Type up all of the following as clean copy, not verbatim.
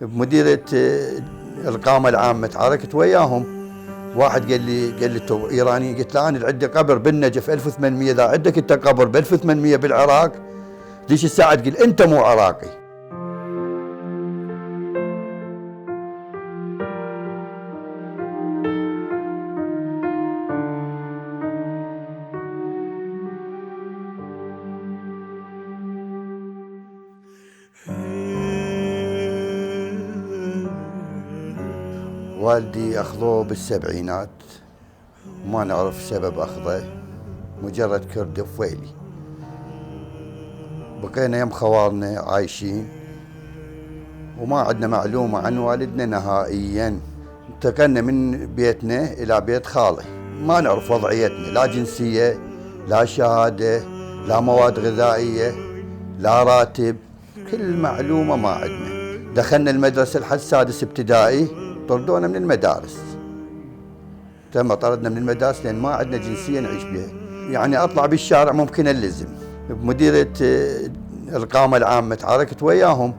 بمديرية القامة العامة تحركت وياهم. واحد قال لي تو ايراني، قلت له انا عندي قبر بالنجف 1800، اذا عندك انت قبر ب 1800 بالعراق ليش الساعه تقول انت مو عراقي؟ والدي اخذوه بالسبعينات، ما نعرف سبب اخذه، مجرد كرد فويلي. بقينا يم خوارنا عايشين وما عندنا معلومة عن والدنا نهائيا. انتقلنا من بيتنا إلى بيت خالي، ما نعرف وضعيتنا، لا جنسية لا شهادة لا مواد غذائية لا راتب، كل معلومة ما عندنا. دخلنا المدرسة لحد سادس ابتدائي، طردونا من المدارس. تم طردنا من المدارس لأن ما عندنا جنسية نعيش بها. يعني أطلع بالشارع ممكن ألزم. بمديرية القامة العامة تحركت وياهم.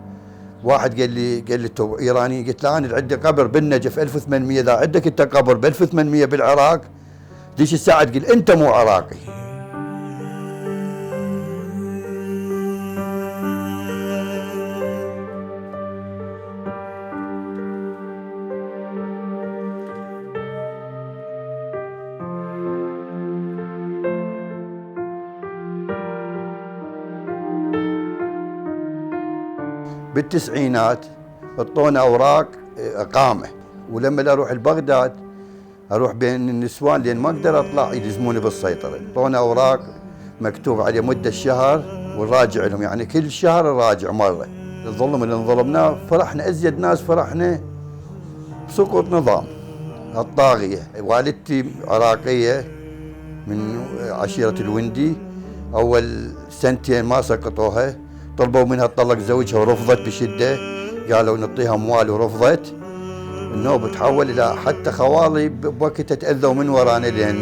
واحد قال لي تو ايراني، قلت له انا عندي قبر بالنجف 1800، اذا عندك انت قبر ب 1800 بالعراق ليش الساعه تقول انت مو عراقي؟ بالتسعينات اعطونا اوراق اقامه، ولما اروح لبغداد اروح بين النسوان لان ما اقدر اطلع يلزموني بالسيطره. اعطونا اوراق مكتوب عليه مده شهر ونراجع لهم، يعني كل شهر نراجع مره. الظلم اللي انظلمناه فرحنا، ازيد ناس فرحنا بسقوط نظام الطاغيه. والدتي عراقيه من عشيره الوندي، اول سنتين ما سقطوها، طلبوا منها تطلق زوجها ورفضت بشده، قالوا نعطيها اموال ورفضت. النوبه تحول الى حتى خوالي بوقتها تاذوا من ورانا لان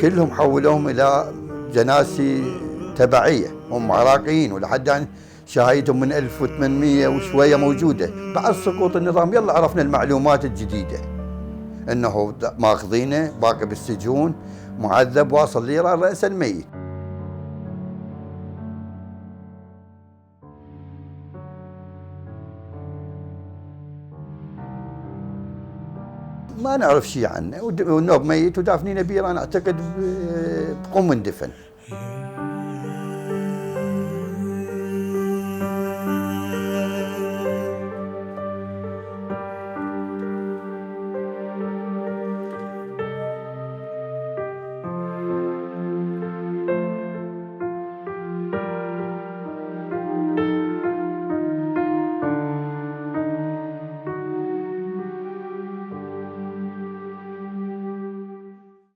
كلهم حولوهم الى جناسي تبعيه، هم عراقيين ولحد الان شهايدهم من 1800 وشويه موجوده. بعد سقوط النظام يلا عرفنا المعلومات الجديده، انه ماخذينه باقي بالسجون معذب واصل لايران راسا ميت. ما نعرف شيء عنه، والنوب ميت ودافنينه بإيران اعتقد بقم اندفن.